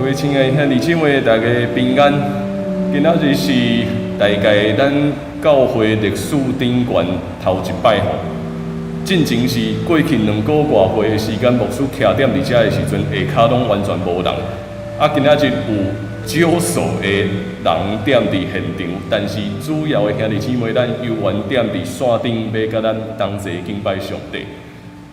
位親愛兄弟姊妹，大家平安。今仔日是大概咱教會歷史頂懸頭一擺吼。進前是過去2個外月的時間，牧師徛踮佇遮的時陣，下跤攏完全無人。啊，今仔日有少數的人踮佇現場，但是主要的兄弟姊妹，咱猶原踮佇線頂，欲佮咱同齊敬拜上帝。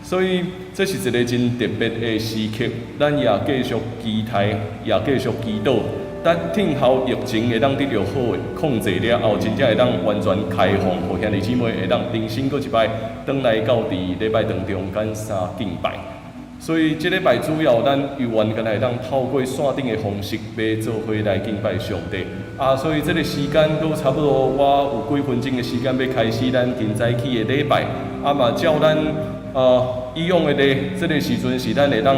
所以這是一个真特別的時刻，咱也繼續期待，也繼續祈禱。等聽候疫情會當得著好的控制了後，真正會當完全開放，予兄弟姊妹會當重新閣一擺轉來到佇禮拜堂中間相敬拜。所以這禮拜主要咱猶原敢若會當透過線頂的方式，欲做伙來敬拜上帝。啊，所以這个時間閣差不多，我有幾分鐘的時間欲開始咱今早起的禮拜。啊嘛，照咱以往的咧，這个時陣是咱會當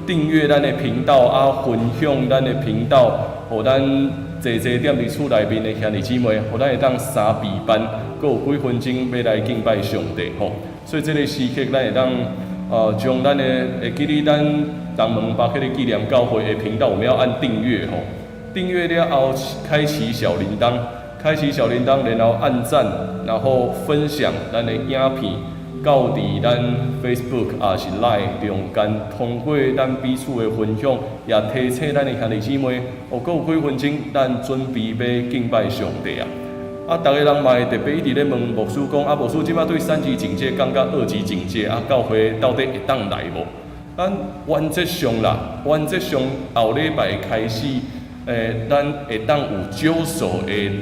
訂閱咱的頻道啊，分享咱的頻道，予咱濟濟踮佇厝內面的兄弟姊妹，予咱會當三比班，閣有幾分鐘欲來敬拜上帝吼。所以這个時刻，咱會當將咱的會記得咱東門巴克禮紀念教會的頻道，我們要按訂閱吼。訂閱了後，開啟小鈴鐺，開啟小鈴鐺，然後按讚，然後分享咱的影片。到佇咱 Facebook 抑是 Line 中間，通過咱彼此的分享，也提醒咱的兄弟姊妹，哦，閣有幾分鐘，咱準備欲敬拜上帝啊！啊，逐个人嘛會特別一直咧問牧師講，啊，牧師這擺對三級警戒降到二級警戒，啊，教會到底會當來無？咱原則上啦，原則上後禮拜開始，咱會當有少數的人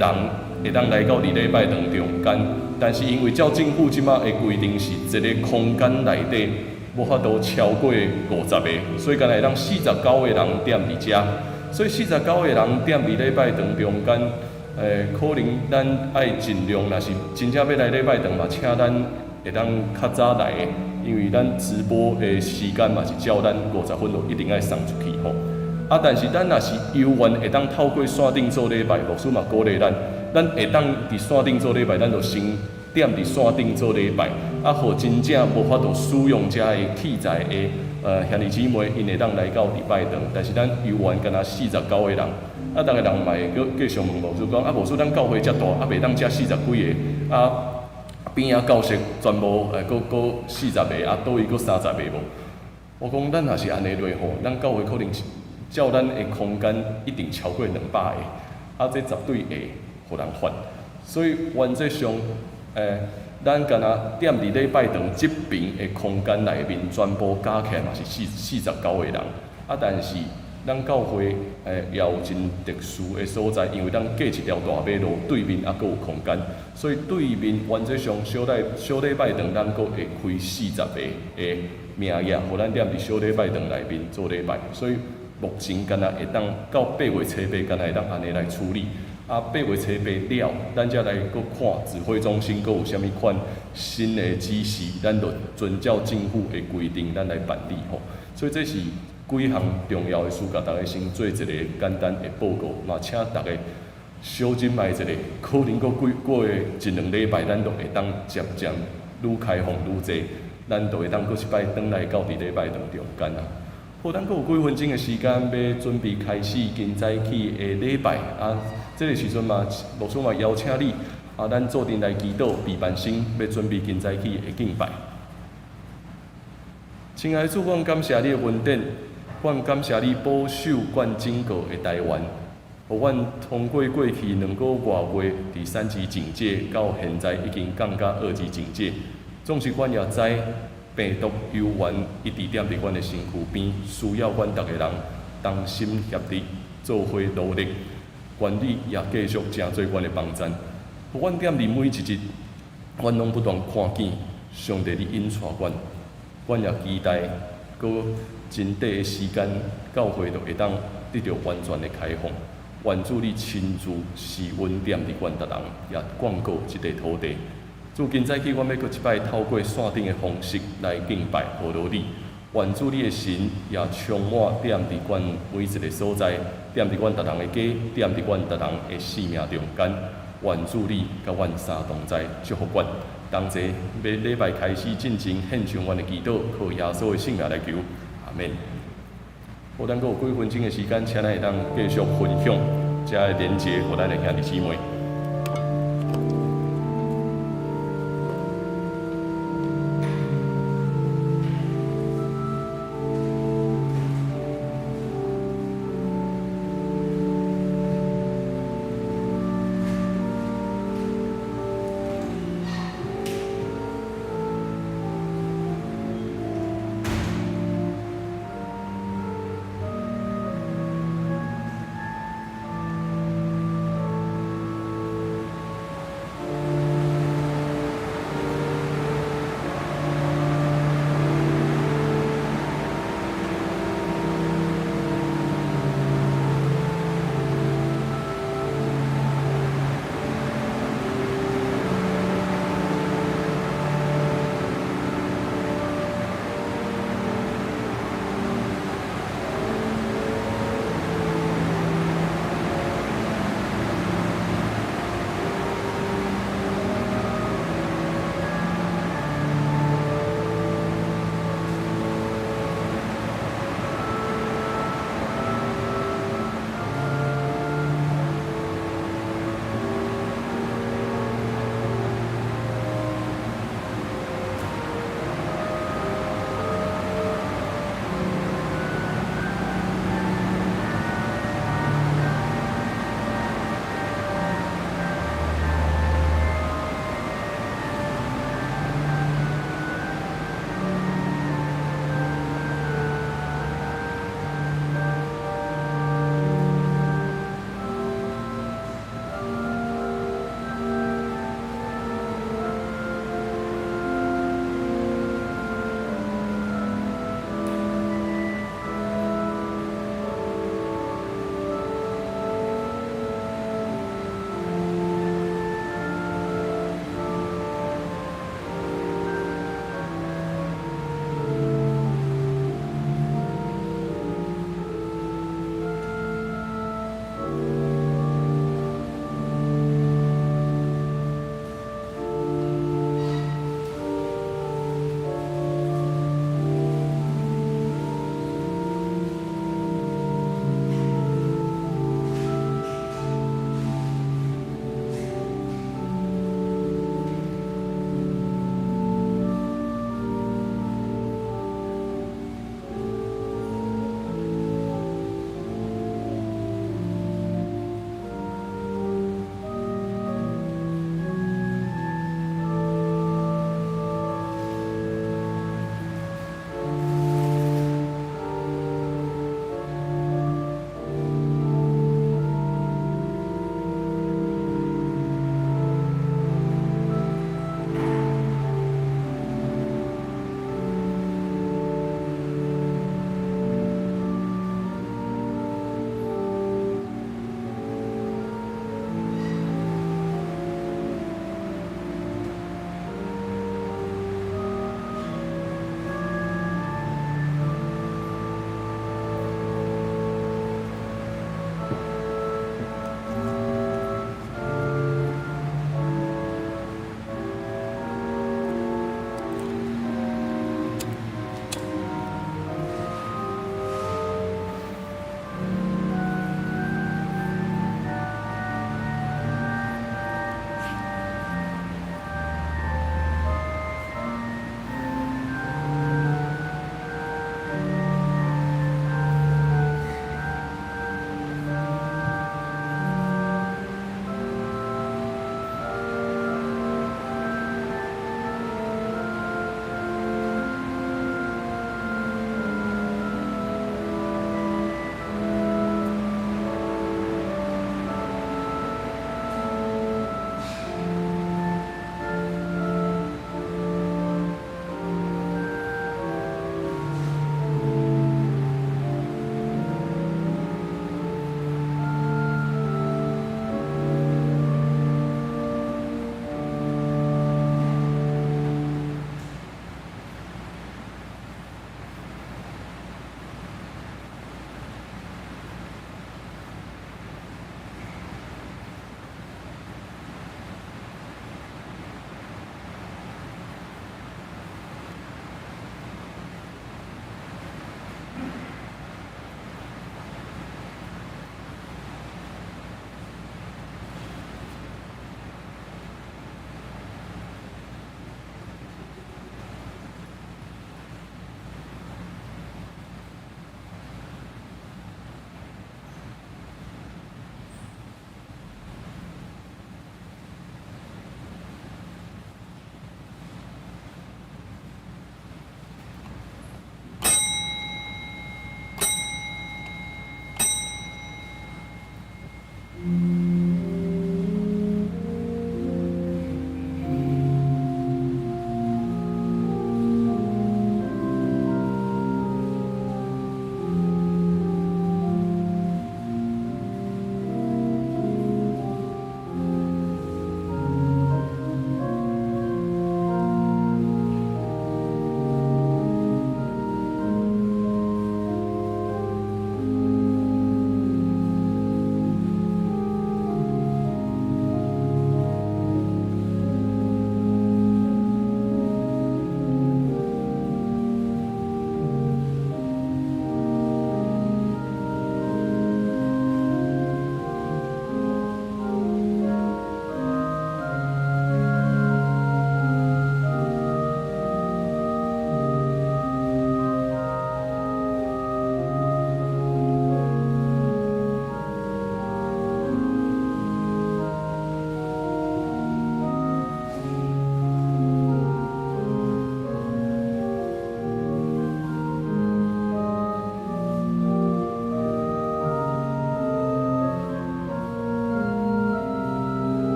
會當來到佇禮拜堂中間。但是因為照政府這擺的規定是一个空間內底無法度超過50個，所以敢若會當49個人踮佇遮，所以49個人踮佇禮拜堂中間，可能咱愛盡量，若是真正欲來禮拜堂嘛，請咱會當較早來的，因為咱直播的時間嘛是照咱50分就一定愛送出去吼。啊，但是咱若是猶原會當透過線頂做禮拜，牧師嘛鼓勵咱，咱會當佇線頂做禮拜，咱就先踮佇線頂做禮拜，啊，予真正無法度使用遮个器材的兄弟姊妹，𪜶會當來到禮拜堂，但是咱猶原敢若四十九個人，啊，逐个人嘛會閣繼續問牧師講，啊，牧師咱教會遮大，啊，袂當遮四十幾个，啊，邊仔教室全部閣閣四十个，啊，佗位閣30個無？我講咱若是按呢落吼，咱教會可能是照咱的空間一定超過200個，啊，這絕對會予人煩。所以原則上，咱敢若踮佇禮拜堂這爿的空間內面，全部加起來嘛是49個人。啊，但是咱教會也有真特殊的所在，因為咱隔一條大馬路對面猶閣有空間，所以對面原則上小禮拜堂咱閣會開四十個的名額，予咱踮佇小禮拜堂內面做禮拜。所以目前敢若會當到8月初8，敢若會當按呢來處理。啊，8月初8了，咱才來閣看指揮中心閣有啥物款新的指示，咱就遵照政府的規定，咱來辦理吼。所以這是幾項重要的事，共大家先做一個簡單的報告，嘛請大家小忍耐一下，可能閣幾過一兩禮拜，咱就會當漸漸愈開放愈濟，咱就會當閣一擺轉來到佇禮拜堂中間啊。好，咱閣有幾分鐘的時間，欲準備開始今早起的禮拜啊。這个時陣嘛，牧師嘛邀請你啊，咱做陣來祈禱，備辦心，欲準備今早起的敬拜。親愛的主，阮感謝你的恩典，阮感謝你保守阮整個的台灣，予阮通過過去2個外月佇三級警戒，到現在已經降到二級警戒。總是阮也知病毒猶原一直踮佇阮的身軀邊，需要阮逐个人同心協力，做伙努力。願你也繼續成做阮的幫贊，予阮踮佇每一日，阮攏不斷看見上帝你引帶阮，阮也期待閣真短的時間，教會就會當得著完全的開放。願主你親自施恩典佇阮逐人，也眷顧這塊土地。主今早起，阮欲閣一擺透過線頂的方式來敬拜，呵咾你。願主你的神也充滿踮佇阮每一个所在，踮佇阮逐人的家，踮佇阮逐人的生命中間。願主你佮阮三同在，祝福阮。同齊欲禮拜開始進前獻上阮的祈禱，靠耶穌的聖名來求，阿們。好，咱閣有幾分鐘的時間，請咱會當繼續分享這个連結，予咱的兄弟姊妹。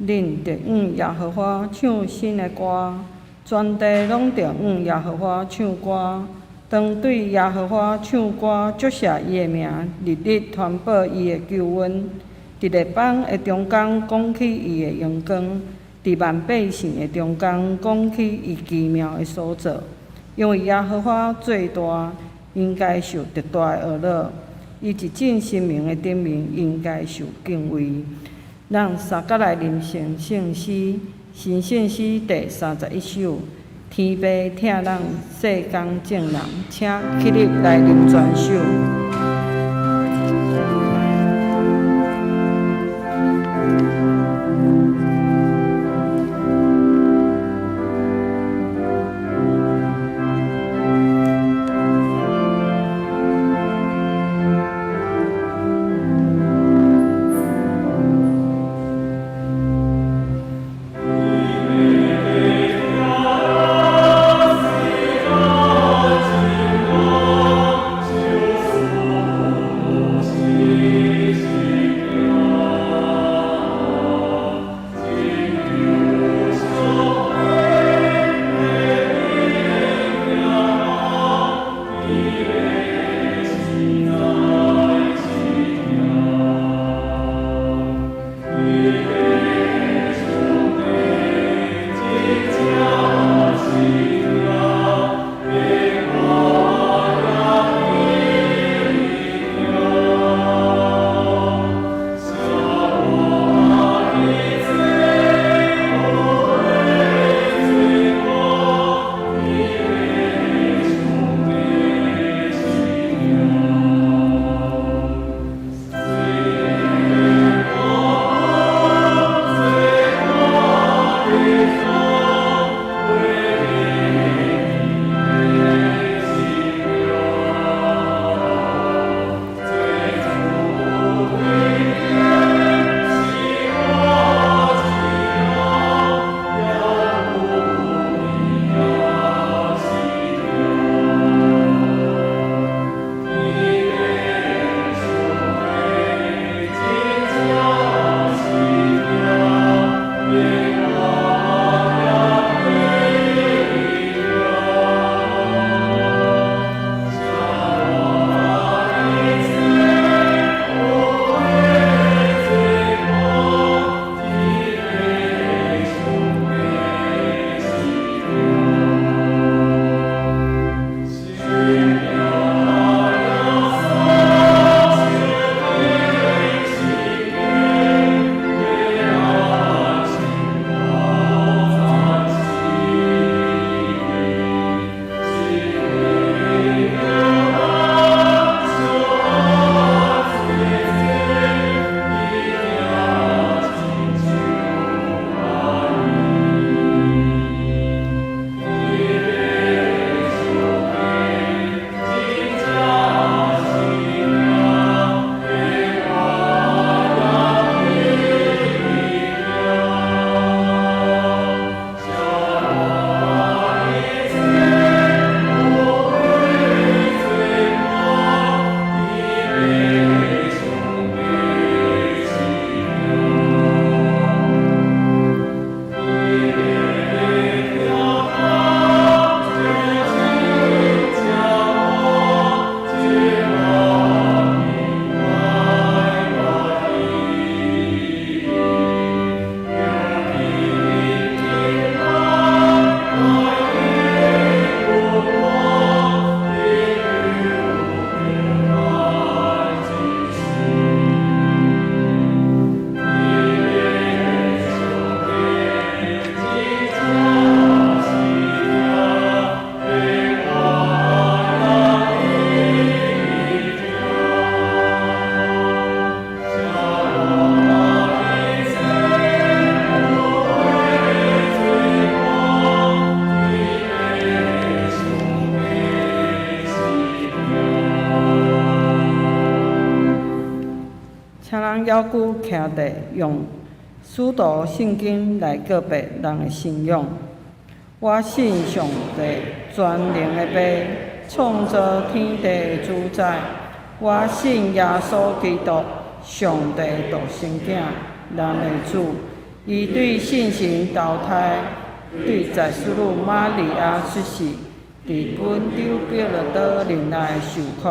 恁著向耶和華唱新的歌，全地攏著向耶和華唱歌。當對耶和華唱歌，祝謝伊的名，日日傳報伊的救恩。佇列邦的中間講起伊的榮光，佇萬百姓的中間講起伊奇妙的所做。因為耶和華最大，應該受極大的呵咾。伊佇眾神明的頂面，應該受敬畏。咱三角來吟唱聖詩，新聖詩第31首。天父疼咱世間眾人，請起立來啉全首。請咱猶閣徛佇用使徒信經來告白人的信仰。我信上帝全能的父，創造天地的主宰。我信耶穌基督，上帝獨生囝，咱的主。伊對聖神投胎，對祭司女瑪利亞出世，佇本丟彼拉多任內受苦，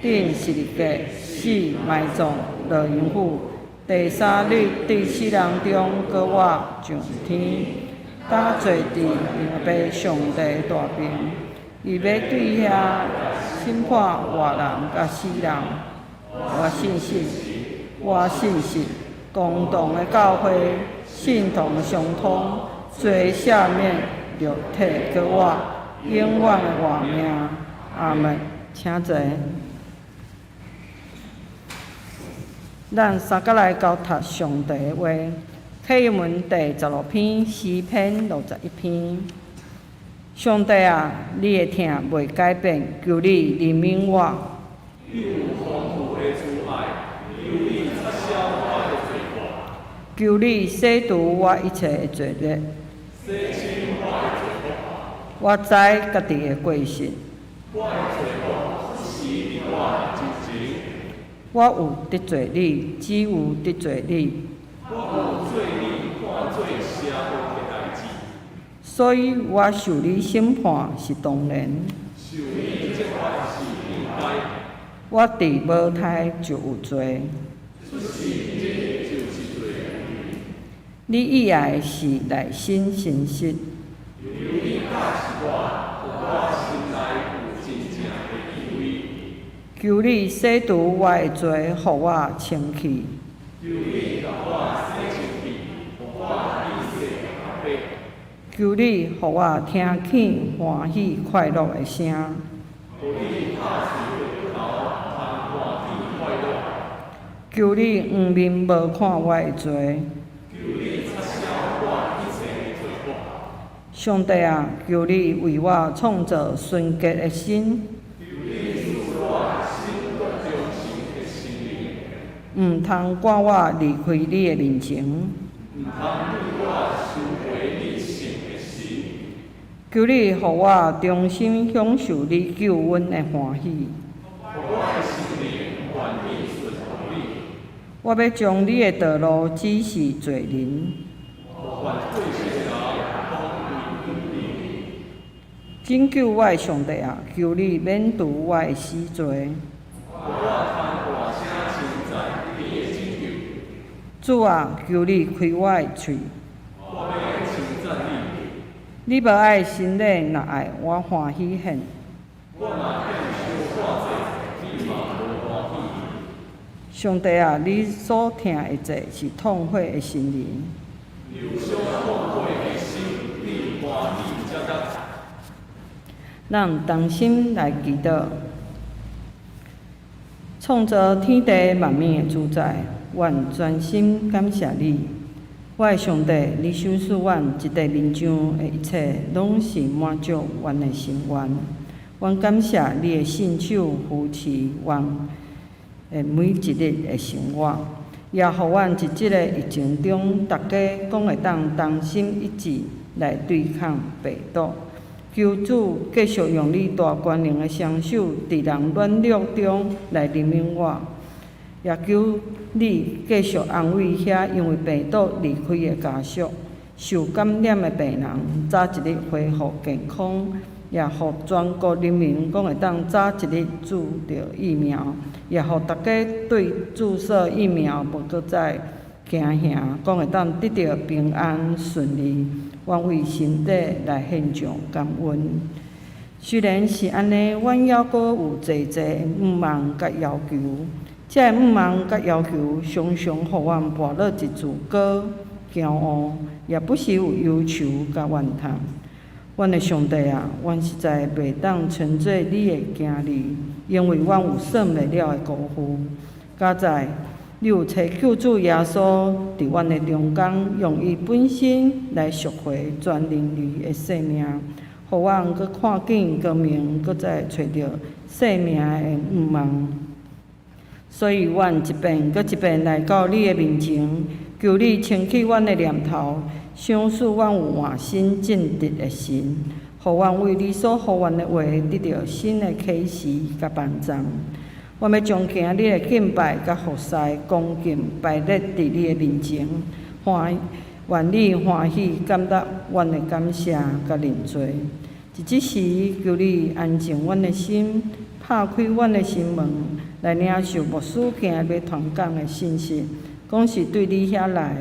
釘十字架，死埋葬，落陰府，第三日對死人中閣活上天，搭坐佇父上帝大爿。伊欲對遐審判活人佮死人。我信實，我信實，公同的教會，聖徒的相通，罪赦免，肉體閣活，永遠的活命。阿門。請坐。咱三角來交讀上帝的話，啟英文第16篇詩篇61篇。上帝啊，你的疼袂改變，求你憐憫我。你有豐富的慈愛，求你擦消我的罪過。求你洗除我一切的罪孽。洗清我的罪過。我知家己的過失。我的罪惡時佇我之前。我有得罪你，只有得罪你。我有做你看做邪惡的代誌。所以我受你審判是當然。受你責罰是應該。我佇母胎就有罪。出世之日就是罪。你意愛的是內心誠實。求你教示我，予我心內有真正的敬畏。求你洗除我的罪，予我清氣。求你共我洗清氣，予我比雪較白。求你予我聽見歡喜快樂的聲。予你拍喙的骨頭通歡喜快樂。求你掩面無看我的罪。求你擦消我一切的罪過。上帝啊，求你為我創造純潔的心。求你賜我心決忠誠的心靈。毋通趕我離開你的面前。毋通對我收回你聖的神。求你予我重新享受你救恩的歡喜。予我的心靈願意順服你。我欲將你的道路指示罪人。予犯過失的人攏歸於你。拯救我的上帝啊，求你免除我的死罪。予我通大聲稱讚你的拯救。主啊，求你開我的喙。我欲稱讚你。你無愛牲禮，若愛我歡喜獻。我若獻燒火祭，你嘛無歡喜。上帝啊，你所疼的祭是痛悔的心靈。流傷痛悔的心，你歡喜才得。咱同心來祈禱，創造天地萬物的主宰，阮專心感謝你。我的上帝，你賞賜阮這地面上的一切，攏是滿足阮的心願。阮感謝你的信手扶持阮的每一日的生活，也予阮佇這个疫情中，逐家講會當同心一致來對抗病毒。求主繼續用你大權能的雙手，佇人軟弱中來憐憫我，也求你繼續安慰遐因為病毒離開的家屬、受感染的病人，早一日恢復健康，也予全國人民講會當早一日注著疫苗，也予逐家對注射疫苗無閣再驚嚇，講會當得著平安順利。阮為身體來獻上感恩。雖然是按呢，阮猶閣有濟濟的願望佮要求。這个願望佮要求，常常予阮跋落一自高、驕傲，也不時有憂愁佮怨嘆。阮的上帝啊，阮實在袂當稱做你的囝兒，因為阮有算袂了的辜負。佳哉，你有差救主耶穌佇阮的中間，用伊本身來贖回全人類的性命，予阮閣看見光明，閣再揣著生命的願望。所以，阮一遍閣一遍來到你的面前，求你清去阮的念頭，賞賜阮有換新正直的心，予阮為你所予阮的話得著新的啟示佮幫助。阮欲將今日的敬拜佮服侍恭敬擺列佇你的面前，歡願你歡喜感答阮的感謝佮認罪。佇這時，求你安靜阮的心，拍開阮的心門，來領受牧師今日欲傳講的信息，講是對你遐來，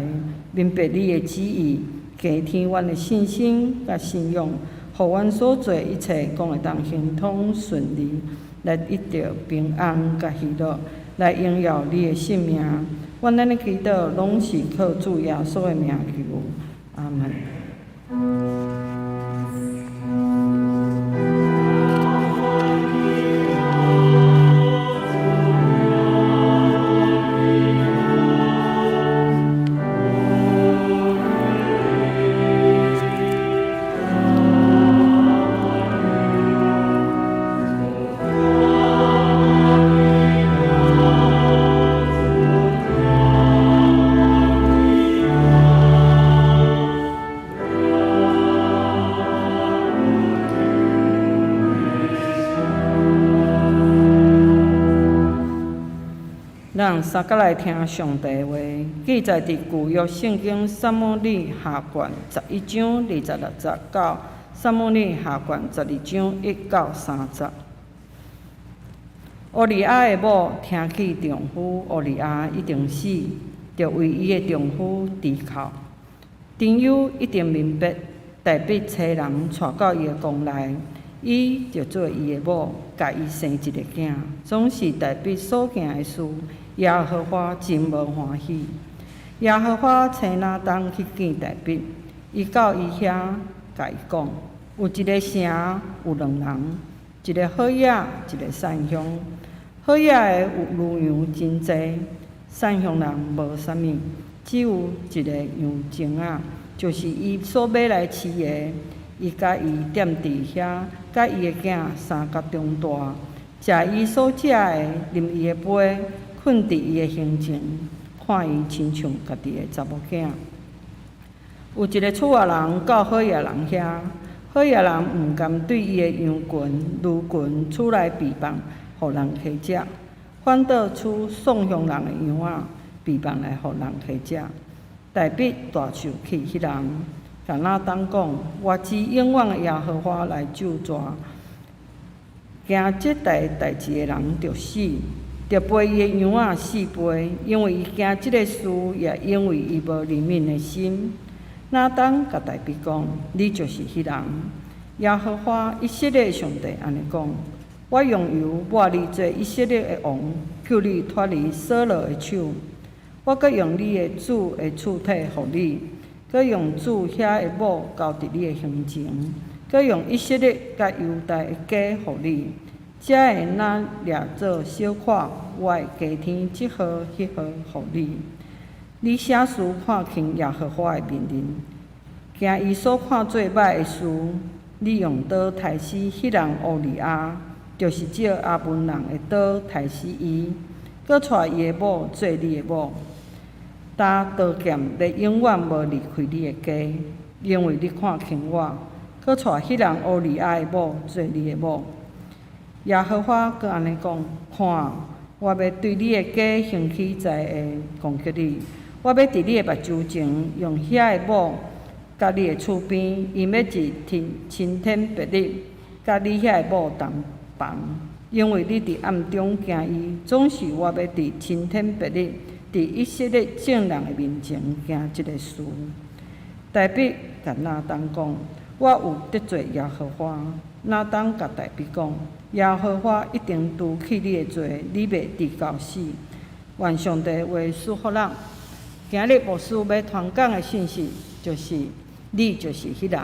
明白你的旨意，加添阮的信心佮信仰，予阮所做一切講會當亨通順利，來得著平安佮喜樂，來榮耀你的聖名。阮按呢祈禱，攏是靠主耶穌的名求，阿門。咱三佮來聽上帝話，記載佇舊約聖經撒母耳下卷11章26節到撒母耳下卷12章1到3節。烏利亞的某聽見丈夫烏利亞已經死，就為伊的丈夫啼哭。擔憂一定明白，大衛差人帶到伊的宮內，伊就做伊的某，共伊生一个囝。總是大衛所行的事，耶和華真無歡喜。耶和華差拿單去見大衛，伊到伊遐，共伊講：有一个城有兩人，一个好野，一个散鄉。好野的有驢羊真濟，散鄉人無啥物，只有一个羊精仔，就是伊所買來飼的。伊共伊踮佇遐，佮伊的囝相佮長大，食伊所食的，啉伊的杯，睏佇伊的胸前，看伊親像家己的查某囝。有一个楚外人到好野人遐，好野人毋甘對伊的羊群、驢群取來備放，予人客食，反倒取散鄉人的羊仔備放來予人客食。大衛大受氣彼人，共拿單講：我主永遠的耶和華來咒詛，行這代代誌的人著死，著背伊的羊仔四倍，因為伊行這个事，也因為伊無憐憫的心。拿單共大衛講：你就是彼人。耶和華以色列上帝按呢講：我用油抹你做以色列的王，救你脫離掃羅的手。我閣用你的主的賜體予你，閣用主遐的某交佇你的胸前，閣用以色列佮猶大的家予你，才會若掠做小塊，我會加添這號彼號予你。你啥事看輕耶和華的命令，行伊所看做歹的事？你用刀刣死彼人烏利亞，就是照亞捫人的刀刣死伊，閣娶伊的某做你的某。擔刀劍欲永遠無離開你的家，因為你看輕我，閣娶彼人烏利亞的某做你的某。耶和華閣按呢講：看，我欲對你的家興起災禍攻擊你，我欲佇你的目睭前用遐的某佮你的厝邊，𪜶欲佇青天白日佮你遐的某同房，因為你佇暗中行伊，總是我欲佇青天白日，佇以色列眾人的面前行這个事。大衛共拿單講：我有得罪耶和華。拿單共大衛講：耶和華一定除去你的罪，你袂致到死。願上帝話賜福咱。今日牧師欲傳講的信息，就是你就是彼人。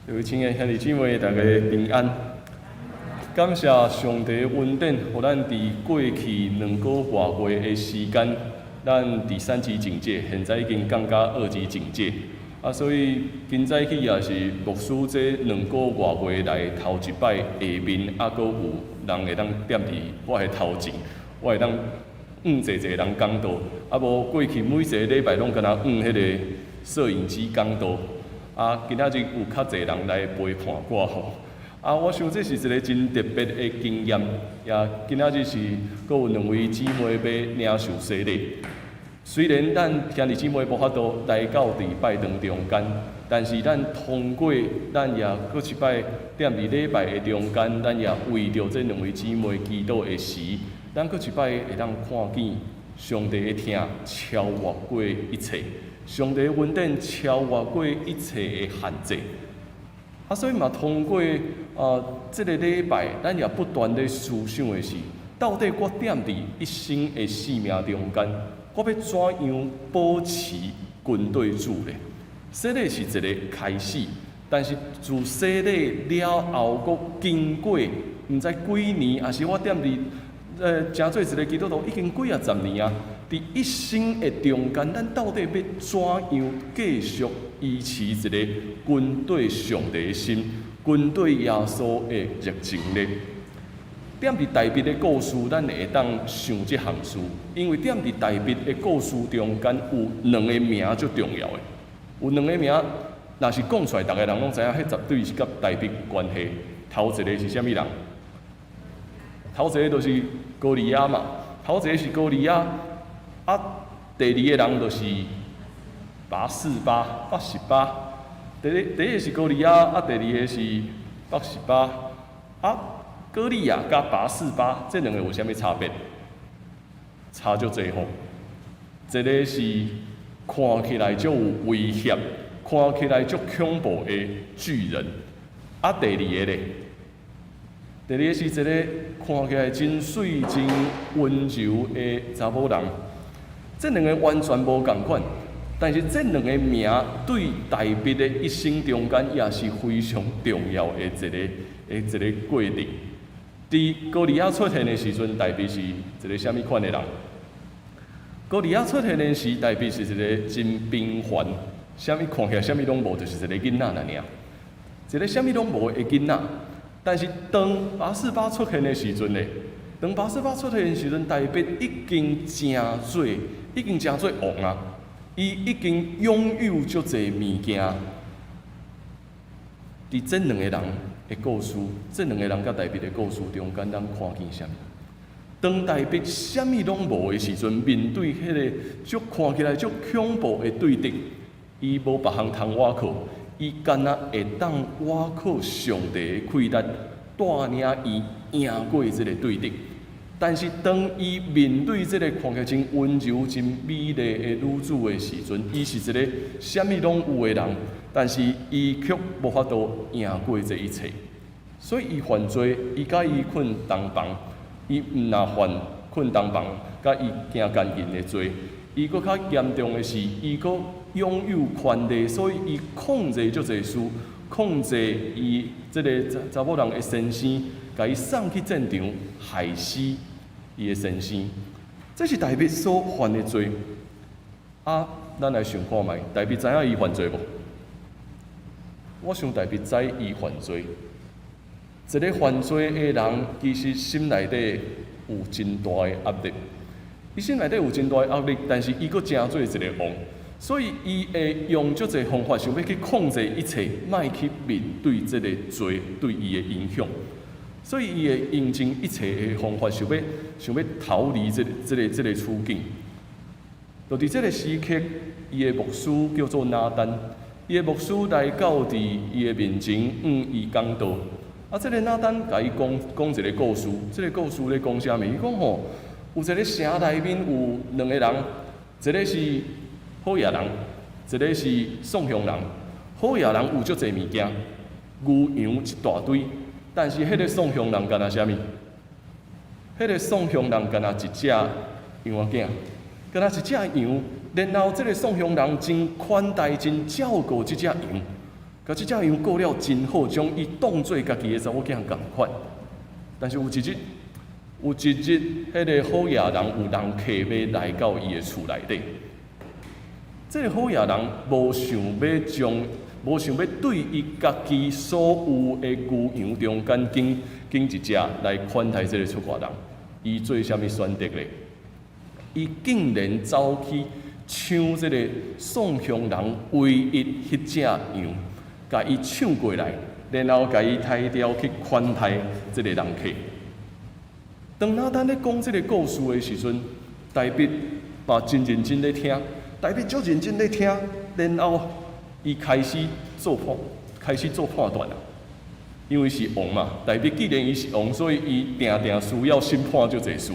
各位親愛的兄弟姊妹，大家平安。感謝上帝恩典，予咱佇過去兩個外月的時間，咱佇三級警戒，現在已經降到二級警戒。啊，所以今早起也是牧師這兩個外月來頭一擺下面，猶閣有人會當踮佇我的頭前，我會當向濟濟人講道。啊，無過去每一个禮拜攏敢若向彼个攝影機講道。啊，今仔日有較濟人來陪伴我吼。啊，我想這是一個真特別的經驗，也今仔日是閣有兩位姊妹欲領受洗禮。雖然咱兄弟姊妹無法度來到佇拜堂中間，但是咱通過咱也閣一擺踮佇禮拜的中間，咱也為著這兩位姊妹祈禱的時，咱閣一擺會當看見上帝的疼超越過一切，上帝的恩典超越過一切的限制。啊，所以嘛，通過啊，這個禮拜，咱也不斷咧思想的是，到底我踮佇一生的生命中間，我欲怎樣保持跟對主咧？洗禮是一個開始，但是自洗禮了後，閣經過毋知幾年，抑是我踮佇成做一個基督徒已經幾仔十年啊，佇一生的中間，咱到底欲怎樣繼續維持一個跟對上帝的心，跟對耶穌的熱情呢？踮佇大衛的故事，咱會當想這項事，因為踮佇大衛的故事中間有兩個名足重要的，有兩個名，若是講出來，逐个人攏知影，彼絕對是佮大衛有關係。頭一個是啥物人？頭一個就是歌利亞嘛，頭一個是歌利亞，啊，第二個人就是拔示巴，拔示巴。第一個是歌利亞，啊，第二個是拔示巴，啊，歌利亞佮拔示巴，這兩個有啥物差別？差足濟吼。一個是看起來足有威脅，看起來足恐怖的巨人，啊，第二個咧，第二個是一個看起來真媠、真溫柔的查某人。這兩个完全無仝款，但是這兩个名對大衛的一生中間也是非常重要的一個過程。佇歌利亞出現的時陣，大衛是一个啥物款的人？歌利亞出現的時，大衛是一个真平凡，啥物看起來啥物攏無，就是一个囡仔爾，一个啥物攏無的囡仔。但是當拔示巴出現的時陣呢？當拔示巴出現的時陣，大衛已經成做，已經成做王啊！伊已經擁有足濟物件。佇這兩个人的故事，這兩个人佮大衛的故事中間，咱看見啥物？當大衛啥物攏無的時陣，面對彼个足看起來足恐怖的對敵，伊無別項通倚靠，伊干焦會當倚靠上帝的氣力，帶領伊贏過這个對敵。但是當伊面對這个看起來真溫柔、真美麗的女子的時陣，伊是一个啥物攏有的人，但是伊卻無法度贏過這一切，所以伊犯罪，伊佮伊睏同房，伊毋若犯睏同房，佮伊行姦淫的罪，伊閣較嚴重的是，伊閣擁有權力，所以伊控制足濟事，控制伊這个查某人的先生，共伊送去戰場，害死伊的先生。這是大衛所犯的罪。啊，咱來想看覓，大衛知影伊犯罪無？我想大衛知伊犯罪。一个犯罪的人，其實心內底有真大的壓力。伊心內底有真大的壓力，但是伊閣成做一个王，所以伊會用足濟方法，想欲去控制一切，莫去面對這个罪對伊的影響。所以伊會用盡一切的方法，想欲逃離這个處境。就佇這个時刻，伊的牧師叫做拿單，伊的牧師來到佇伊的面前，向伊講道。啊，這个拿單共伊講講一个故事，這个故事咧講啥物？伊講吼，有一个城內面有兩个人，一个是好野人，一个是喪鄉人。好野人有足濟物件，牛羊一大堆，但是彼个喪鄉人干焦啥物？彼个喪鄉人干焦一隻羊仔囝，干焦一隻羊。然後這个喪鄉人真款待、真照顧這隻羊，共這隻羊顧了真好，將伊當做家己的查某囝仝款。但是有一日，有一日，彼个好野人有人客欲來到伊的厝內底。這个好野人無想欲將，無想欲對伊家己所有的牛羊中間揀揀一隻來款待這个出外人，伊做啥物選擇咧？伊竟然走去搶這个喪鄉人唯一彼隻羊，共伊搶過來，然後共伊刣掉去款待這个人客。當拿單咧講這个故事的時陣，大衛嘛真認真咧聽，大衛足認真咧聽，然後伊開始做判斷啊。因為是王嘛，大衛既然伊是王，所以伊定定需要審判足濟事，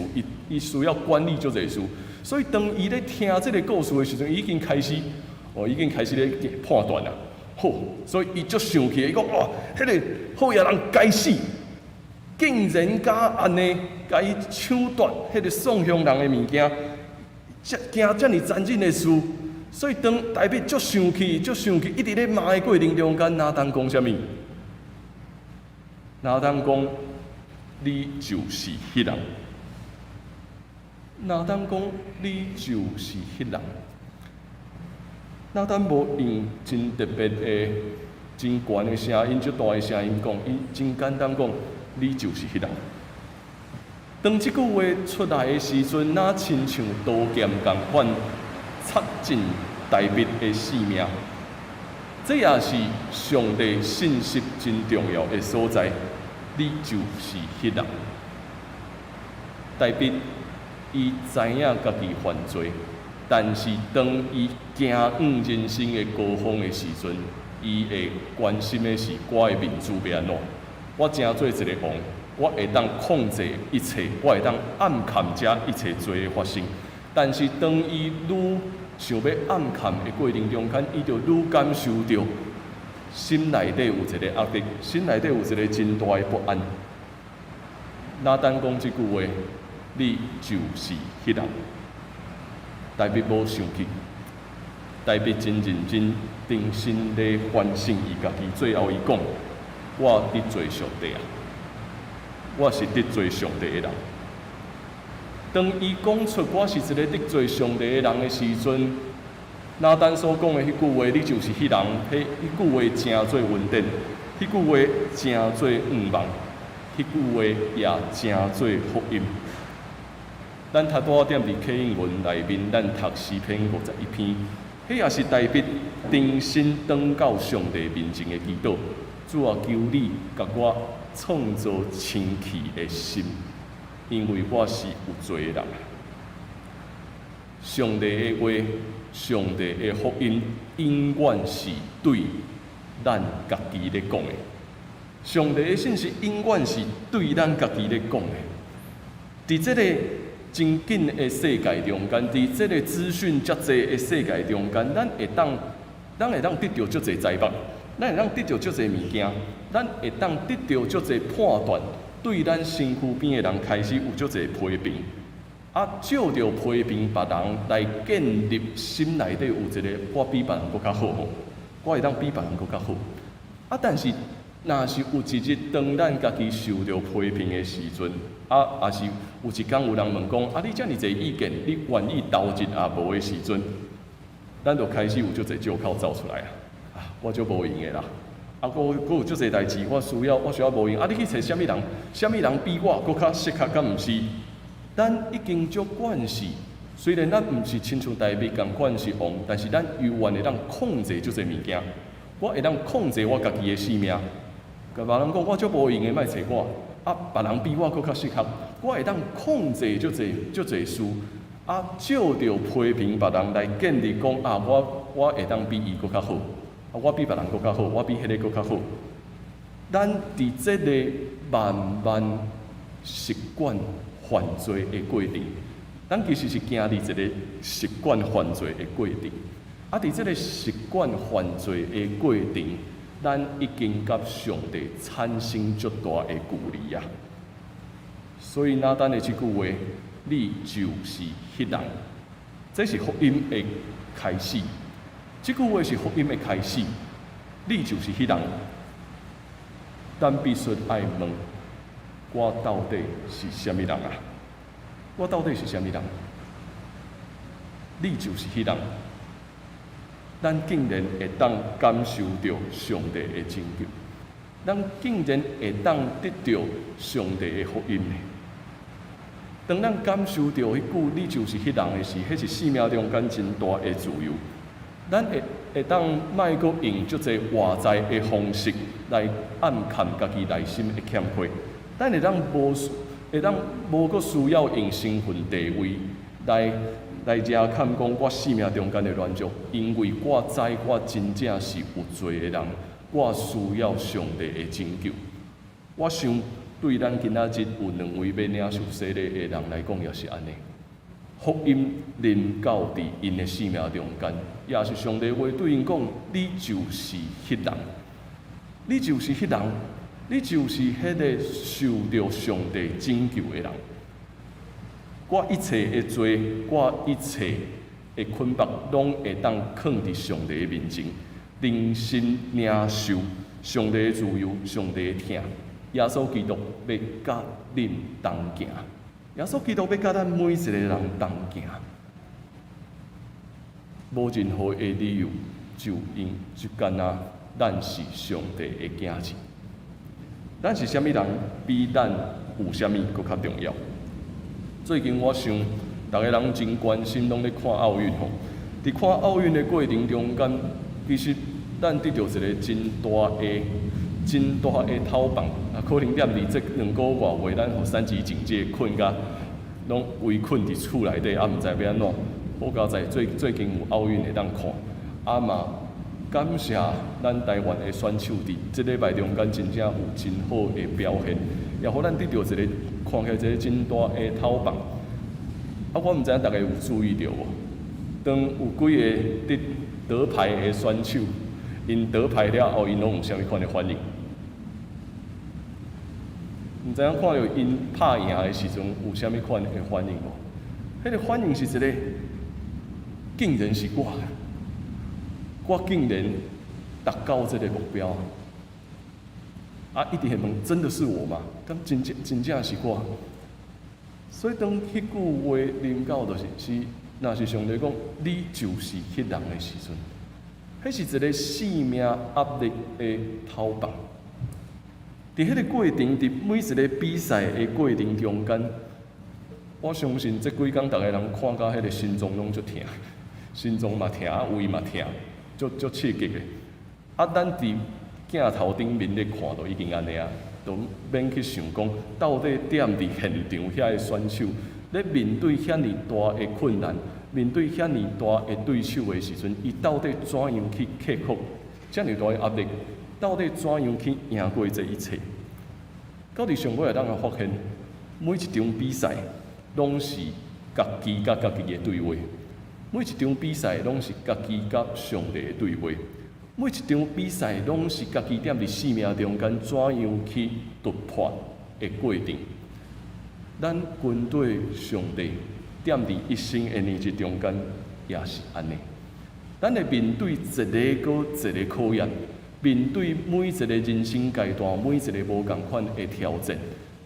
伊需要管理足濟事。所以當伊咧聽這个故事的時陣，伊已經開始，哦，已經開始咧判斷啦。好，所以伊足生氣，伊講哇，彼個好野人該死，竟然敢按呢，共伊搶奪彼个送鄉人的物件，這行遮爾殘忍的事。所以當大衛足生氣，足生氣，一直咧罵的過程中間，拿單講啥物？拿單講，你就是彼人。拿單講，你就是彼人。拿單無用真特別的、真懸的聲音、足大的聲音講，伊真簡單講，你就是彼人。當這句話出來的時陣，若親像刀劍仝款，插進大衛的性命。這也是上帝信息真重要的所在。你就是彼人。大衛伊知影家己犯罪，但是當伊行往人生的高峰的時陣，伊會關心的是我的面子欲按怎？我成做一个王，我會當控制一切，我會當暗崁這一切罪的發生。但是當伊愈想欲暗崁的過程中間，伊就愈感受著心內底有一个壓力，心內底有一个真大的不安。拿單講這句話，你就是彼人。大衛無生氣，大衛真認真、重新咧反省伊家己。最後伊講：我得罪上帝啊！我是得罪上帝的人。當伊講出我是一个得罪上帝的人的時陣，拿單所講的彼句話，你就是彼人，彼句話成做恩典，彼句話成做盼望，彼句話也成做福音。咱頭拄仔點佇啟應文內面，咱讀詩篇51篇，彼也是大衛重新轉到上帝面前的祈禱。主啊，求你共我創造清氣的心，因為我是有罪的人。上帝的話，上帝的福音，永遠是對咱家己咧講的。上帝的信息永遠是對咱家己咧講的。佇這個真緊的世界中間，佇這個資訊遮濟的世界中間，咱會當得著足濟財寶，咱會當得著足濟物件，咱會當得著足濟判斷，對咱身軀邊的人開始有足濟批評。啊，藉著批評別人來建立心內底有一個我比別人閣較好吼，我會當比別人閣較好。啊，但是若是有一日當咱家己受著批評的時陣，啊，也是有一工有人問講，啊，你遮爾濟意見，你願意投入抑無的時陣，咱就開始有足濟借口走出來啊！啊，我足無閒的啦，啊，閣有足濟代誌，我需要無閒。啊，你去揣啥物人？啥物人比我閣較適合？敢毋是？咱已經足慣勢，雖然咱毋是親像大衛仝款是王，但是咱猶原會當控制足濟物件。我會當控制我家己的性命。共別人講我足無閒的，莫揣我。啊，別人比我閣較適合，我會當控制足濟足濟事。啊，藉著批評別人來建立講啊，我會當比伊閣較好。啊，我比別人閣較好，我比彼个閣較好。咱佇這个慢慢習慣犯罪的過程，咱其實是經歷一个習慣犯罪的過程。啊，佇這个習慣犯罪的過程，咱已經佮上帝產生足大的距離啊。所以，拿單的這句話，你就是彼人，這是福音的開始。這句話是福音的開始，你就是彼人。咱必須愛問：我到底是啥物人啊？我到底是啥物人？你就是彼人。咱竟然會當感受著上帝的拯救，咱竟然會當得著上帝的福音呢？當咱感受著彼句“你就是彼人”的時，彼是生命中間真大的自由。咱會當莫閣用足濟外在的方式來掩蓋家己內心的欠缺。咱會當無閣需要用身份地位來遮蓋講我生命中間的軟弱，因為我知我真正是有罪的人，我需要上帝的拯救。我想對咱今仔日有兩位欲領受洗禮的人來講，也是按呢。福音臨到佇𪜶的生命中間，也是上帝話對𪜶講：你就是彼人，你就是彼人，你就是彼个受著上帝拯救的人。我一切的罪，我一切的捆縛，攏會當囥佇上帝的面前，重新領受上帝的自由，上帝的疼。耶穌基督欲佮恁同行，耶穌基督欲佮咱每一个人同行，無任何的理由，就因就干焦咱是上帝的囝兒。咱是啥物人，比咱有啥物閣較重要。最近我想，逐个人真關心，攏咧看奧運吼。佇看奧運的過程中間，其實咱得著一个真大的頭放，啊，可能踮佇這兩個外月，咱予三級警戒困甲，攏圍困佇厝內底，啊，毋知欲按怎。好佳哉最近有奧運會當看，啊嘛感謝咱台灣的選手佇這禮拜中間真正有真好的表現，也予咱得著一个看起來一个真大的頭放。啊，我毋知影逐家有注意著無？當有幾个得牌的選手，𪜶得牌了後，𪜶攏有啥物款的反應？毋知影看著𪜶拍贏的時陣有啥物款的反應無？彼个反應是一个，竟然是我，我竟然達到這个目標。啊，一直會問，真的是我嗎？敢真正真正是我？所以當彼句話臨到，就是若是上帝講，你就是彼人的時陣，彼是一个生命壓力的頭放。佇彼个過程，佇每一个比賽的過程中間，我相信這幾工逐个人看甲彼个心臟攏足疼，心臟嘛疼，胃嘛疼，足足刺激的。啊，咱佇鏡頭頂面咧看，就已經按呢啊，都免去想講，到底踮佇現場遐个選手咧面對遐爾大的困難，面對遐爾大的對手的時陣，伊到底怎樣去克服遮爾大的壓力？到底怎樣去贏過這一切？到佇上尾，會當發現，每一場比賽攏是家己佮家己的對話，每一場比賽攏是家己佮上帝的對話，每一場比賽攏是家己踮佇生命中間怎樣去突破的過程。咱跟綴上帝，踮佇一生的年日中間，也是按呢。咱會面對一个閣一个考驗，面對每一个人生階段，每一个無仝款的挑戰。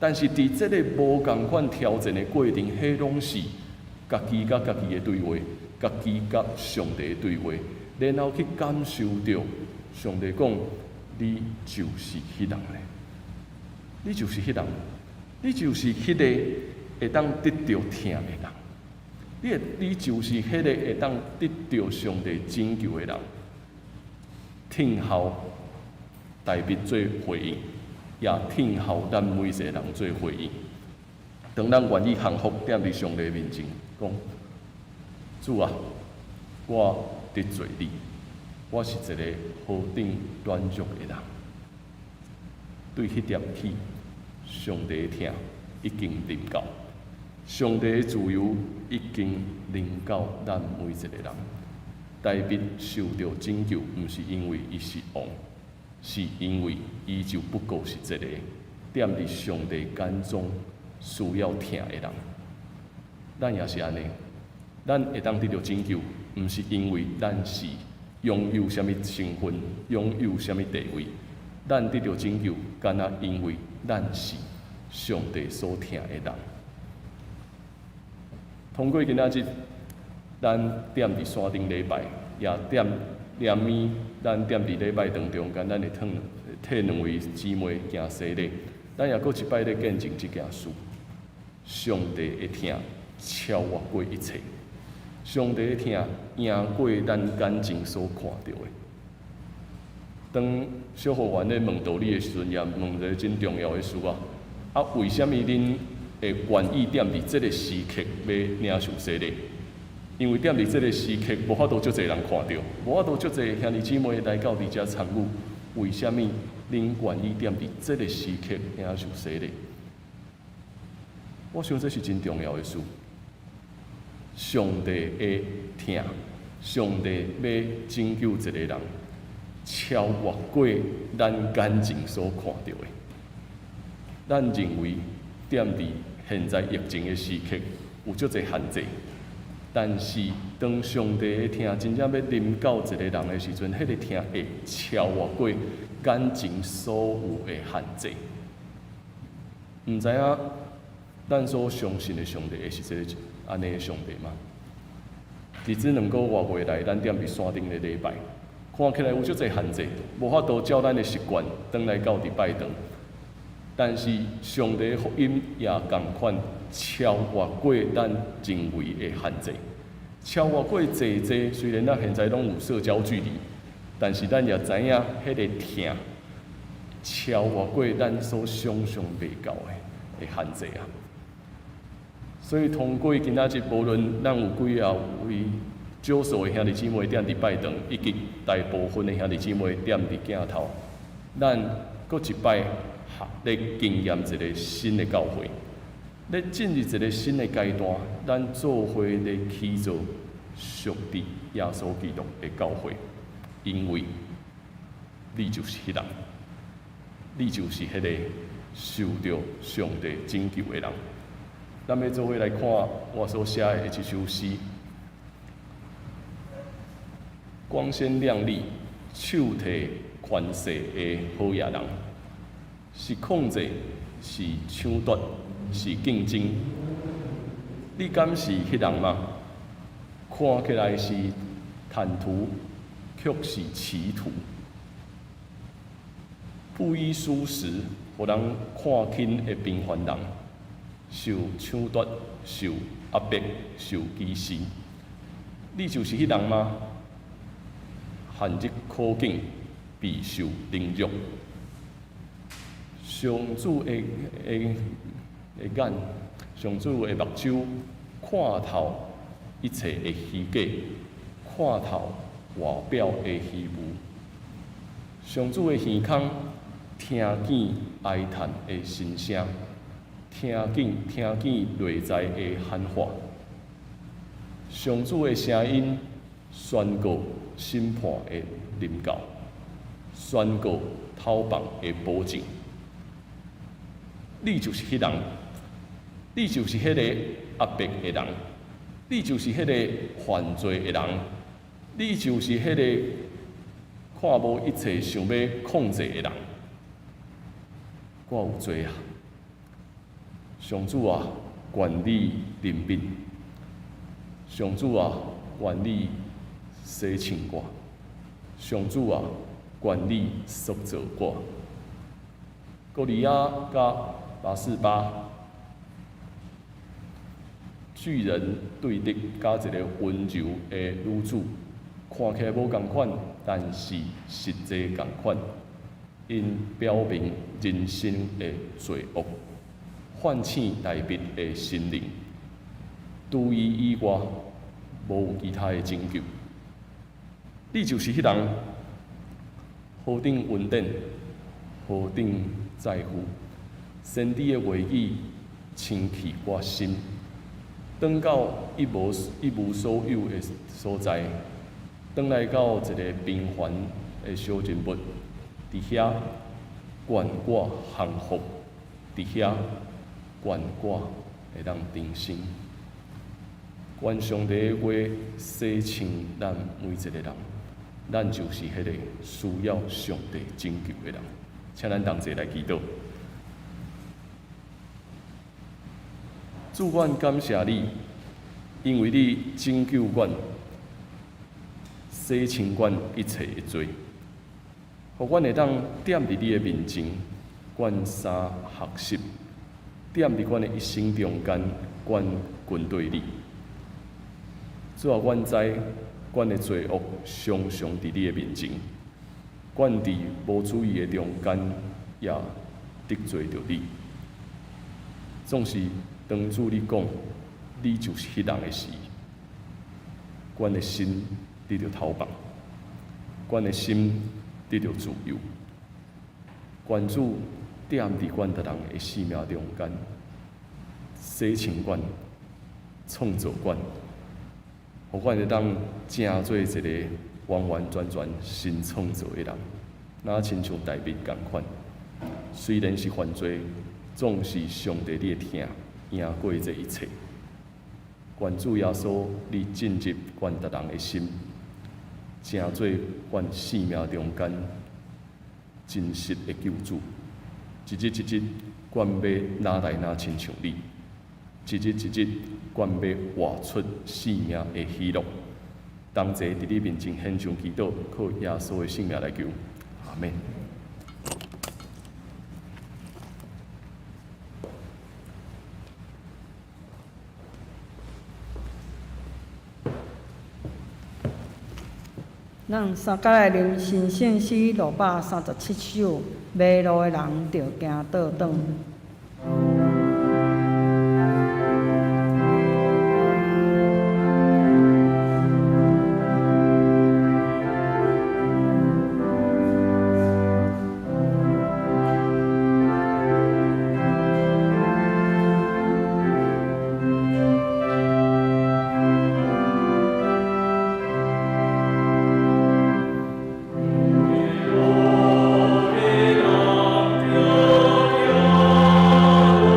但是佇這个無仝款挑戰的過程，彼攏是家己佮家己的對話，家己佮上帝的對話，然後去感受著上帝講：你就是彼人咧，你就是彼人，你就是彼个會當得著疼的人，你就是彼个會當得著上帝拯救的人。聽候大衛做回應，也聽候咱每一个人做回應。當咱願意降服踮佇上帝面前，講：主啊，我得罪你，我是一個何等軟弱的人。對彼點起，上帝的疼已經臨到，上帝的自由已經臨到咱每一個人。大衛受著拯救，毋是因為伊是王，是因為伊就不過是一個踮佇上帝眼中需要疼的人。咱也是按呢，咱會當得著拯救，毋是因為咱是擁有啥物身份，擁有啥物地位，咱得著拯救，干焦因為咱是上帝所疼的人。通過今仔日，咱踮佇山頂禮拜，也踮連暝，咱踮佇禮拜堂中間，咱會替兩位姊妹行洗禮，咱也閣一擺咧見證這件事。上帝的疼超越過一切。上帝的疼贏過咱眼睛所看著的。當小學員咧問道理的時陣，也問一个真重要的事啊！啊，為啥物恁會願意踮佇這个時刻欲領受洗禮？因為踮佇這个時刻，無法度足濟人看著，無法度足濟兄弟姊妹來到佇遮參與。為啥物恁願意踮佇這个時刻領受洗禮？我想這是真重要的事。上帝的疼，上帝欲拯救一个人，超越過咱眼睛所看著的。咱認為踮佇現在疫情的時刻有足濟限制，但是當上帝的疼真正欲臨到一个人的時陣，彼個疼會超越過眼前所有的限制。毋知影咱所相信的上帝會是這个按呢的上帝嗎？佇這兩個外月內，咱踮佇山頂咧禮拜，看起來有足濟限制，無法度照咱的習慣轉來到佇拜堂。但是上帝的福音也仝款超越過咱人為的限制，超越過濟濟。雖然咱現在攏有社交距離，但是咱也知影彼个疼超越過咱所想像袂到的限制啊！所以通過今仔日，無論咱有幾仔位少數的兄弟姊妹踮佇拜堂，以及大部分的兄弟姊妹踮佇鏡頭，咱閣一擺咧經驗一个新的教會，咧進入一个新的階段，咱做伙咧起造屬佇耶穌基督的教會，因為你就是彼人，你就是彼個受著上帝拯救的人。咱欲做伙來看我所寫的這首詩，光鮮亮麗、手提權勢的好野人，是控制，是搶奪，是競爭。你敢是彼人嗎？看起來是坦途，卻是歧途。布衣蔬食，予人看輕的平凡人，受搶奪、受壓迫、受歧視。你就是彼人嗎？陷入苦境，備受凌辱。上主的眼，上主的目睭看透一切的虛假，看透外表的虛無。上主的耳孔聽見哀嘆的心聲，聽見內在的喊話。上主的聲音宣告審判的臨到，宣告討放的保證。你就是彼人，你就是彼個壓迫的人，你就是彼個犯罪的人，你就是彼個看無一切想欲控制的人。我有罪啊！上主啊，願你憐憫；上主啊，願你洗清我；上主啊，願你塑造我。歌利亞佮拔示巴，巨人對敵佮一个溫柔的女子，看起來無仝款，但是實際仝款。𪜶表明人生的罪惡，喚醒大衛的心靈。除伊以外，無有其他的拯救。你就是彼人，何等恩典，何等在乎！先知的話語清氣我心，轉到一無所有的所在，轉來到一个平凡的小人物，佇遐願我降服，佇遐願我會當重生。願上帝的話洗清咱每一个人，咱就是彼个需要上帝拯救的人。請咱同齊來祈禱。主，阮感謝你，因為你拯救阮，洗清阮一切的罪，予阮會當踮佇你的面前，阮三學習，踮佇阮的一生中間，阮跟隨你。主啊，阮知阮的罪恶常常佇你的面前，阮佇無注意的中間也得罪著你。總是當主你講，你就是彼人的時，阮的心得著偷放，阮的心得著自由。願主踮佇阮逐人的生命中間，洗清阮，創造阮，予阮會當成做一個完完全全新創造的人，若親像大衛仝款。雖然是犯罪，總是上帝你的疼贏過這一切。願主耶穌，你進入阮逐人的心，成做阮生命中間真實的救主。一日一日，阮欲若來若親像你；一日一日，阮欲活出生命的喜樂。同齊佇你面前獻上祈禱，靠耶穌的聖名來求，阿們。咱三角來啉神聖詩637首，迷路的人著行倒轉。迷路的人著行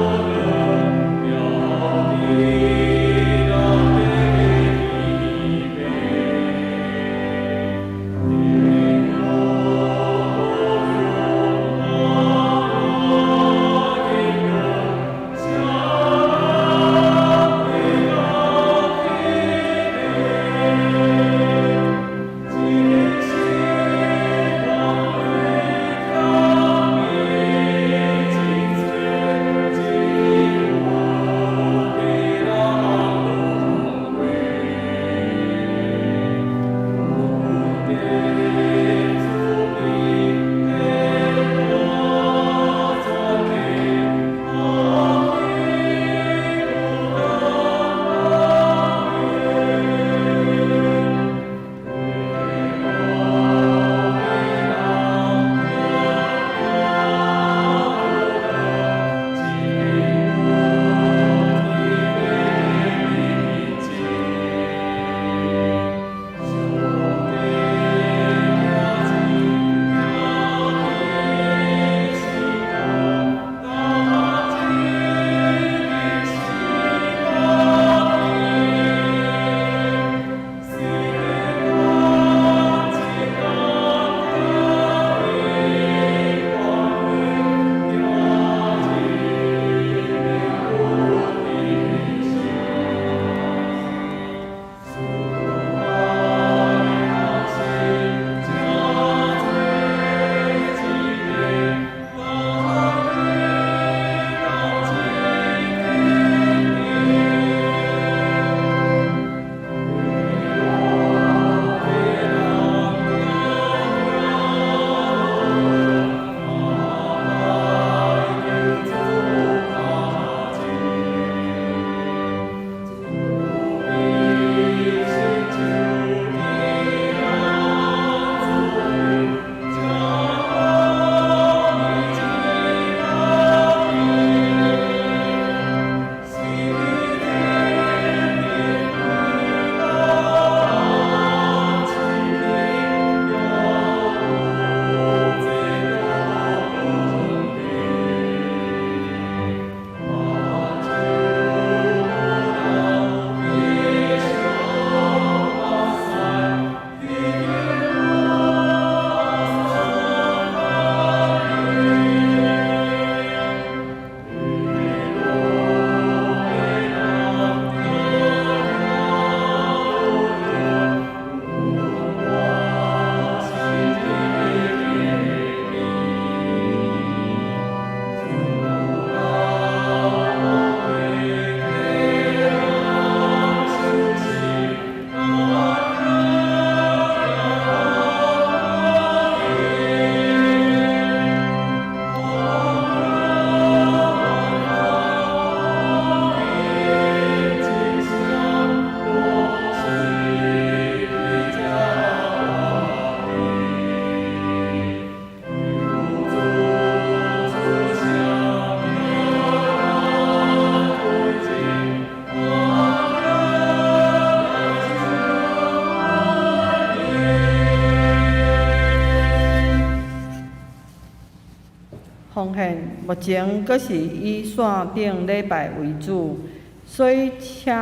奉獻目前閣是以線頂禮拜為主，所以請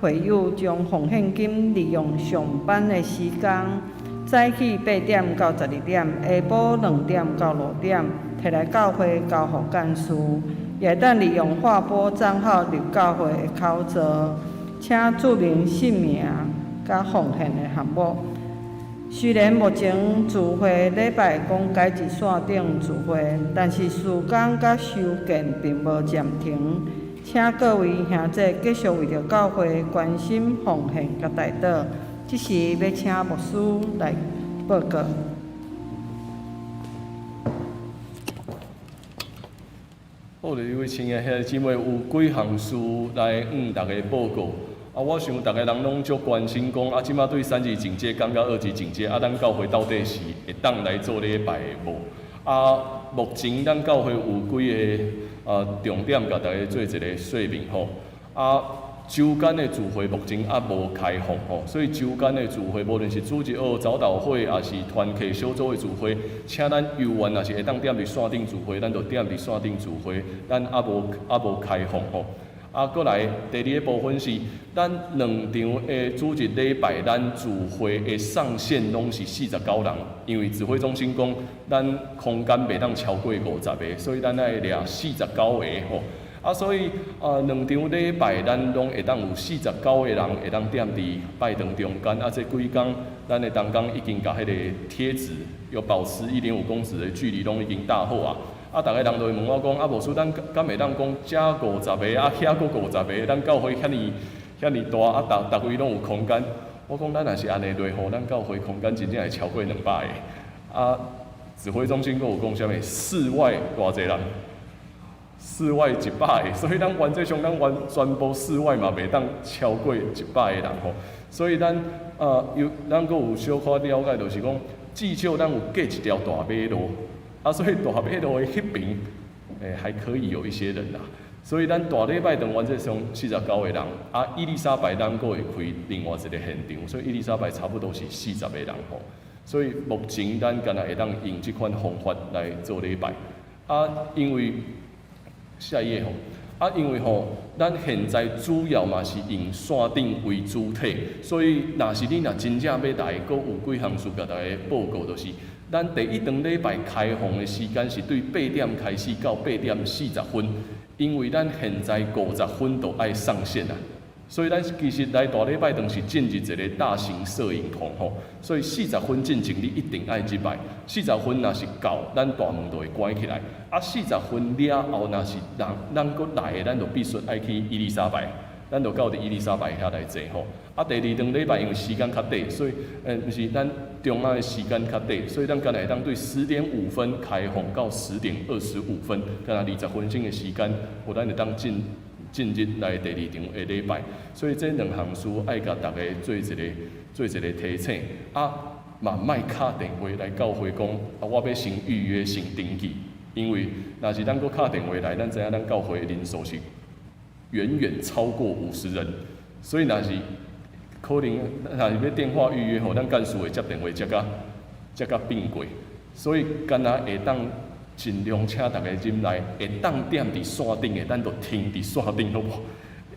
會友將奉獻金利用上班的時間，早起8點到12點，下晡2點到6點，提來教會交予幹事，也會當利用劃撥帳號入教會的口座，請註明姓名佮奉獻的項目。雖然目前聚會禮拜講改佇線頂聚會，但是事工佮修建並無暫停。請各位兄弟繼續為著教會關心奉獻佮代禱。這時欲請牧師來報告。好，各位親愛兄弟姊妹，有幾項事來向大家報告。啊，我想逐个人攏足關心講，啊，這馬對三級警戒降到二級警戒，啊，咱教會到底是會當來做禮拜無？啊，目前咱教會有幾个重點，共大家做一个說明吼。啊，週間的聚會目前猶無開放吼，所以週間的聚會，無論是主日學、早禱會，抑是團契小組的聚會，請咱猶原若是會當踮佇線頂聚會，咱就踮佇線頂聚會，咱猶無開放吼。啊，閣來第二个部分是，咱兩場的主日禮拜，咱聚會的上限攏是49人，因為指揮中心講，咱空間袂當超過50個，所以咱愛掠49個吼。啊，所以啊，兩場禮拜咱攏會當有49個人會當踮佇拜堂中間。啊，這幾工咱的同工已經共彼個貼紙有保持1.5公尺的距離，攏已經搭好啊。啊，逐个人就會問我講，啊，牧師，咱敢會當講遮50个，啊，遐閣50个，咱教會遐爾遐爾大，啊，逐逐位攏有空間。我講咱若是按呢落吼，咱教會空間真正會超過200个。啊，指揮中心閣有講啥物？室外偌濟人？室外100个，所以咱原則上咱完全部室外嘛袂當超過100个人吼。所以咱有咱閣有小可了解，就是講至少咱有隔一條大馬路。啊，所以大馬路的彼邊，還可以有一些人啦。所以咱大禮拜堂原則上49個人，啊，伊麗莎白咱閣會開另外一個現場，所以伊麗莎白差不多是40個人吼。所以目前咱敢若會當用這款方法來做禮拜。啊，因為下一頁吼，啊，因為吼，咱現在主要嘛是用線頂為主體，所以若是你若真正欲來，閣有幾項事共大家報告，就是。咱第一場禮拜開放的時間是對8點開始到8點40分，因為咱現在50分就愛上線啦，所以咱其實來大禮拜堂是進入一個大型攝影棚吼，所以四十分進前你一定愛入來，四十分若是到，咱大門就會關起來，啊，四十分了後若是人咱閣來的，咱就必須愛去伊麗莎白。咱就到佇伊麗莎白遐來坐吼。啊，第二場禮拜因為時間較短，所以，毋是咱中暗的時間較短，所以咱敢若會當對10點5分開放到10點25分，敢若20分鐘的時間，予咱會當進入來第二場的禮拜。所以這兩項事愛共大家做一個提醒。啊，嘛莫敲電話來教會講，啊，我欲先預約先登記，因為若是咱閣敲電話來，咱知影咱教會的人數是遠遠超過50人，所以若是可能，若是欲電話預約吼，咱幹事會接電話接甲變過，所以敢若會當盡量請大家入來，會當踮佇線頂的，咱就停佇線頂好無？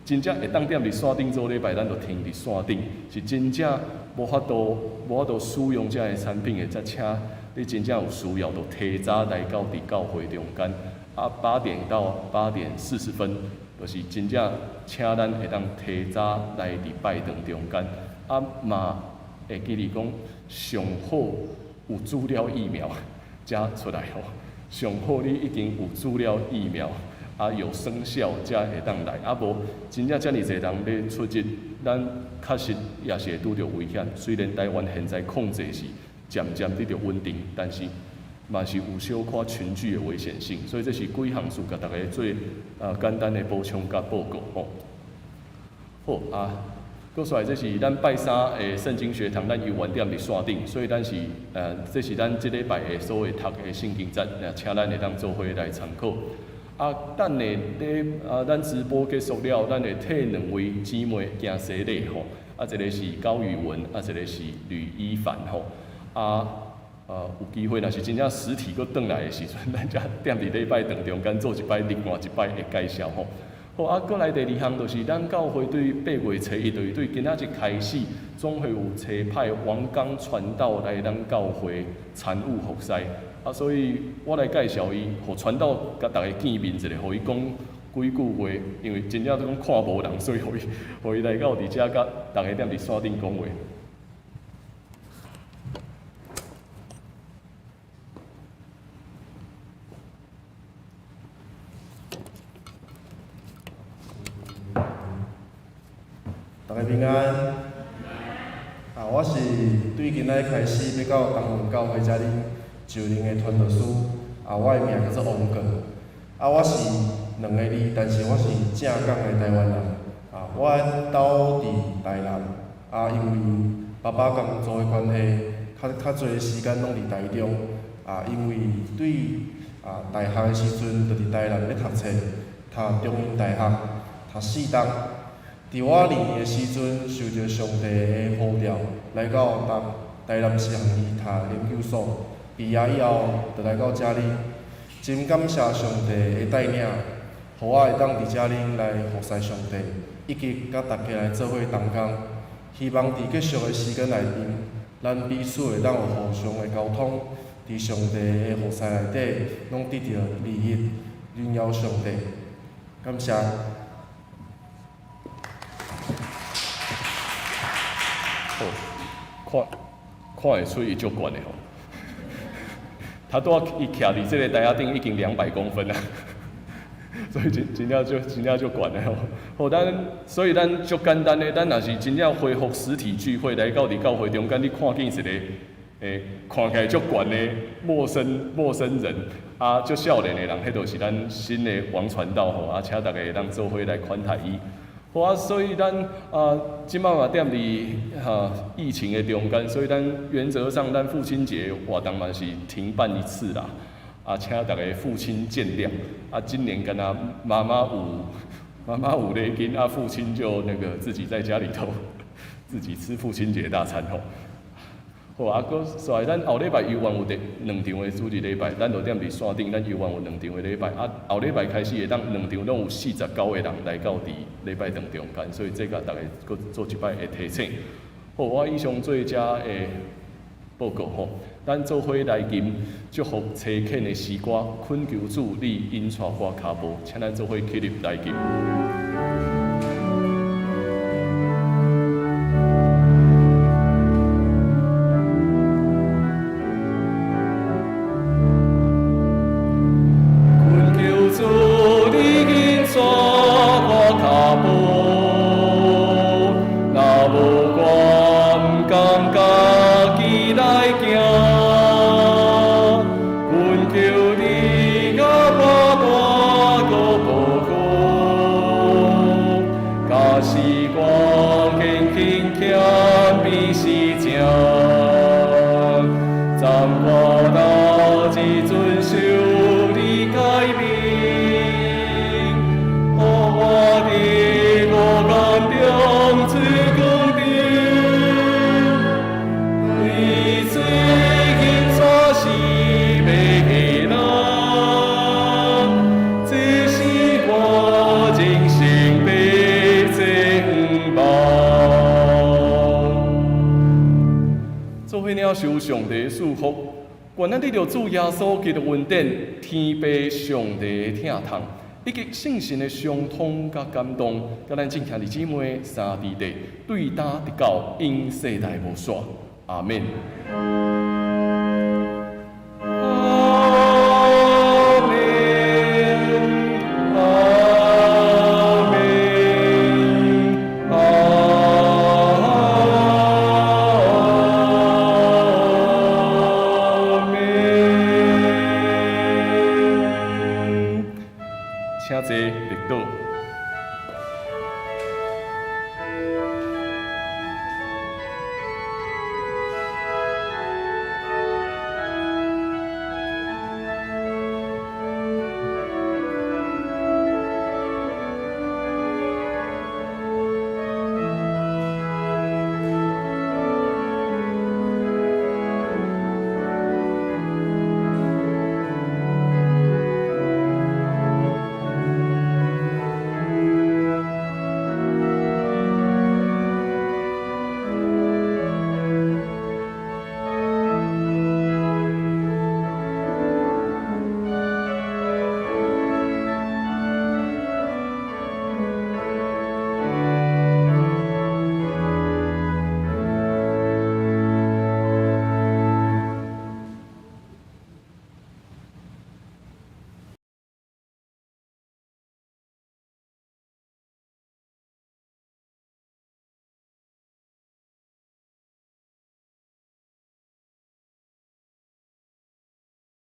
真正會當踮佇線頂做禮拜，咱就停佇線頂，是真正無法度使用這个產品的，才請你真正有需要，就提早來到佇教會中間，啊，8點到8點40分。就是真正請咱會當提早來佇拜堂中間，啊嘛會記得講上好有注了疫苗才出來吼，上好你已經有注了疫苗，啊有生效才會當來，啊無真正遮爾濟人欲出入，咱確實也是會拄著危險。雖然台灣現在控制是漸漸得著穩定，但是嘛是有小可群聚的危險性，所以這是幾項事共大家做簡單的補充佮報告吼。好啊，閣煞來這是咱拜三的聖經學堂，咱猶原踮佇線頂，所以咱是這是咱這禮拜的所有讀的聖經節，請咱會當做伙來參考。啊，等下咧啊，咱直播結束了，咱會替兩位姊妹行洗禮吼。啊，一個是高宇文，啊，一個是呂一凡吼。啊。有機會，若是真正實體閣轉來的時陣，咱才踮佇禮拜堂中間做一擺，另外一擺的介紹吼。好，啊，閣來第二項就是咱教會對8月初1，就是對今仔日開始，總會有差派王剛傳道來咱教會參與服侍。啊，所以我來介紹伊，予傳道共逐家見面一下，予伊講幾句話，因為真正都講看無人，所以予伊來到佇遮佮逐家踮佇線頂講話。逐家平安。啊，我是對今仔日開始欲到東園教會遮恁就任的傳道師。啊，我的名叫做王國。啊，我是兩个字，但是我是正港的台灣人。啊，我兜佇台南。啊，因為爸爸工作的關係，較較濟時間攏佇台中。啊，因為對啊大學的時陣，就佇台南咧讀冊，讀中英大學，讀四冬。佇我二年的時陣，受著上帝的呼召，來到台南師範院讀研究所。畢業以後，就來到遮裡。真感謝上帝的帶領，予我會當佇遮裡來服侍上帝，以及佮大家來做伙同工。希望佇繼續的時間內面，咱彼此會當有互相的溝通，佇上帝的服侍內底，攏得著利益，榮耀上帝。感謝。好，看看會出伊足懸的吼，他拄仔伊徛佇這個台仔頂已經200公分啊，所以真真正足真正足懸的吼。好，咱所以咱足簡單的，咱若是真正恢復實體聚會來到佇教會中間，你看見一個看起來足懸的陌生人，啊，足少年的人，彼就是咱新的王傳道吼，啊，請逐家會當做伙來款待伊。好啊，所以咱啊，這擺嘛踮佇哈疫情的中間，所以咱原則上咱父親節活動嘛是停辦一次啦。啊，請逐家父親見諒。啊，今年敢若媽媽有咧跟，啊，父親就那個自己在家裡頭自己吃父親節大餐吼。好啊，閣煞來咱後禮拜猶原有佇兩場的主日禮拜，咱就踮佇線頂，咱猶原有兩場的禮拜。啊，後禮拜開始會當兩場攏有49個人來到佇禮拜堂中間，所以這共逐家閣做一擺的提醒。好，我以上做遮的報告吼，咱做伙來吟祝福差遣的詩歌，懇求主你引帶我跤步，請咱做伙起立來吟。懇求主你引帶我跤步，若無我毋甘家己來行。懇求你共我帶閣保護，假使我堅強謙卑是正，暫我老只遵守你誡命，予我佇黑暗中出光明，對罪引帶是欲人，這是我人生的展望。做伙領受上帝的祝福，願咱得著主耶穌基督恩典、天父上帝的疼痛，以及聖神的相通佮感動，佮咱眾兄弟姊妹三弟弟，對今直到永世代無煞。阿們。阿們，阿們，阿們。請坐，綠倒。